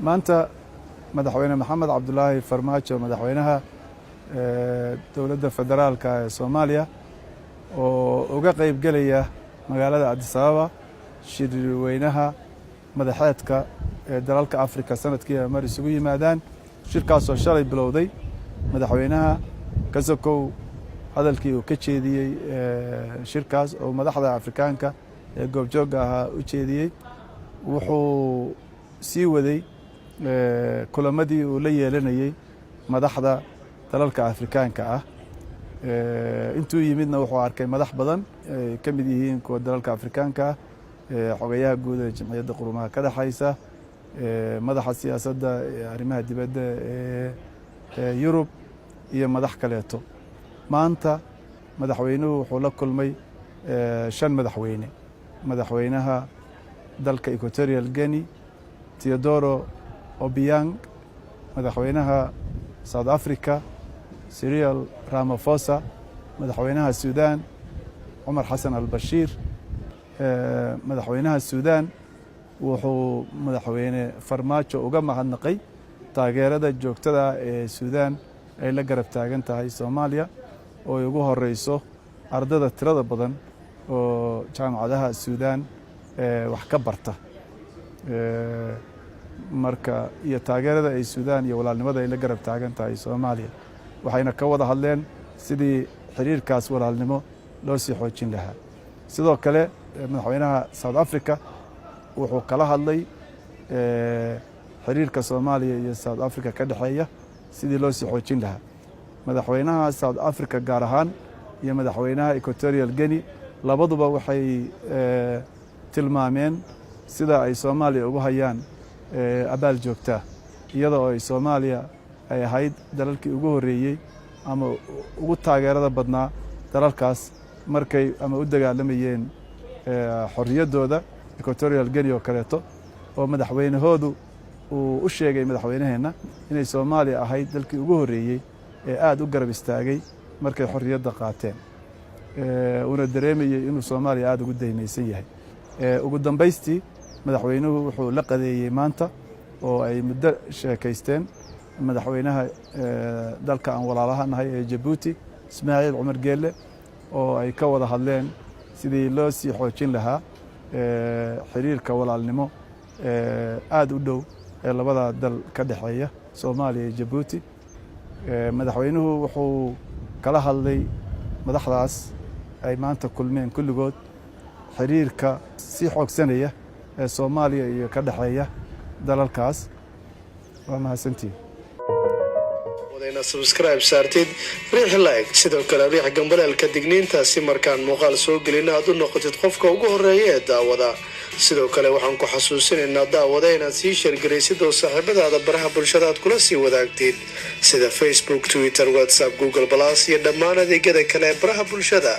Maanta Madaxweyne Maxamed Cabdulaahi Farmaajo, madaxweynaha dowladda federaalka ee Soomaaliya, oo uga qeyb gelaya magaalada Addis Ababa shirweynaha madaxeedka ee dalalka Afrika sanadkii mar isugu yimaadaan, shirkaasoo shalay bilowday, madaxweynaha kasokow hadalkii uu ka jeediyey shirkaas oo madaxda Afrikaanka ee goobjoogga ahaa u jeediyey, wuxuu sii waday kulamadii uu la yeelanayey madaxda dalalka Afrikaanka ah. Intuu yimidna wuxuu arkay madax badan ay ka mid yihiin kuwa dalalka Afrikaanka ah, xogayaha guud ee Jamciyadda Qurumaha ka Dhexaysa, madaxa siyaasadda arrimaha dibadda ee Yurub iyo madax kaleeto. Maanta madaxweynuhu wuxuu la kulmay shan madaxweyne: madaxweynaha dalka Equatorial Guinea, Teodoro Obiang, madaxweynaha South Africa, Cyril Ramaphosa, madaxweynaha Sudan, Cumar Xasan al Bashiir. Madaxweynaha Sudan wuxuu Madaxweyne Farmaajo uga mahadnaqay taageerada joogtada ee Suudaan ay la garab taagan tahay Soomaaliya, oo ay ugu horeyso ardada tirada badan oo jaamacadaha Suudaan wax ka barta, marka iyo taageerada ay Suudaan iyo walaalnimada ay la garab taagan tahay Soomaaliya. Waxayna ka wada hadleen sidii xiriirkaas walaalnimo loo sii xoojin lahaa. Sidoo kale madaxweynaha South Africa wuxuu kala hadlay xiriirka Soomaaliya iyo South Africa ka dhexeeya sidii loo sii xoojin lahaa. Madaxweynaha South Africa gaar ahaan iyo madaxweynaha Equatorial Guinea labaduba waxay tilmaameen sida ay Soomaaliya ugu hayaan abaal joogtaa, iyadoo ay Soomaaliya ay ahayd dalalkii ugu horreeyey ama ugu taageerada badnaa dalalkaas markay ama u dagaalamayeen xorriyaddooda, Equatorial Guinea oo kaleeto, oo madaxweynahoodu uu u sheegay madaxweynaheenna inay Soomaaliya ahayd dalkii ugu horreeyey ee aada u garab istaagay markay xorriyadda qaateen, uuna dareemayey inuu Soomaaliya aada ugu daymaysan yahay. Ugu dambaystii madaxweynuhu wuxuu la qadeeyey maanta oo ay muddo sheekaysteen madaxweynaha dalka aan walaalaha nahay ee Jabuuti, Ismaaciil Cumar Geelle, oo ay ka wada hadleen sidii loo sii xoojin lahaa xiriirka walaalnimo aada u dhow ee labada dal ka dhexeeya, Soomaaliya iyo Jabuuti. Madaxweynuhu wuxuu kala hadlay madaxdaas ay maanta kulmeen kulligood xiriirka sii xoogsanaya ee Soomaaliya iyo ka dhexeeya dalalkaas. Waa mahadsantihin. Inaad subscribe saartid, riix like, sidoo kale riix gambaleelka digniinta, si markaan muuqaal soo gelin aad u noqotid qofka ugu horeeya ee daawada. Sidoo kale waxaan ku xasuusinaynaa, daawada, inaad sii share garaysid oo saaxiibadaada baraha bulshada aad kula sii wadaagtid, sida Facebook, Twitter, WhatsApp, Google Plus iyo dhammaan adeegyada kale ee baraha bulshada.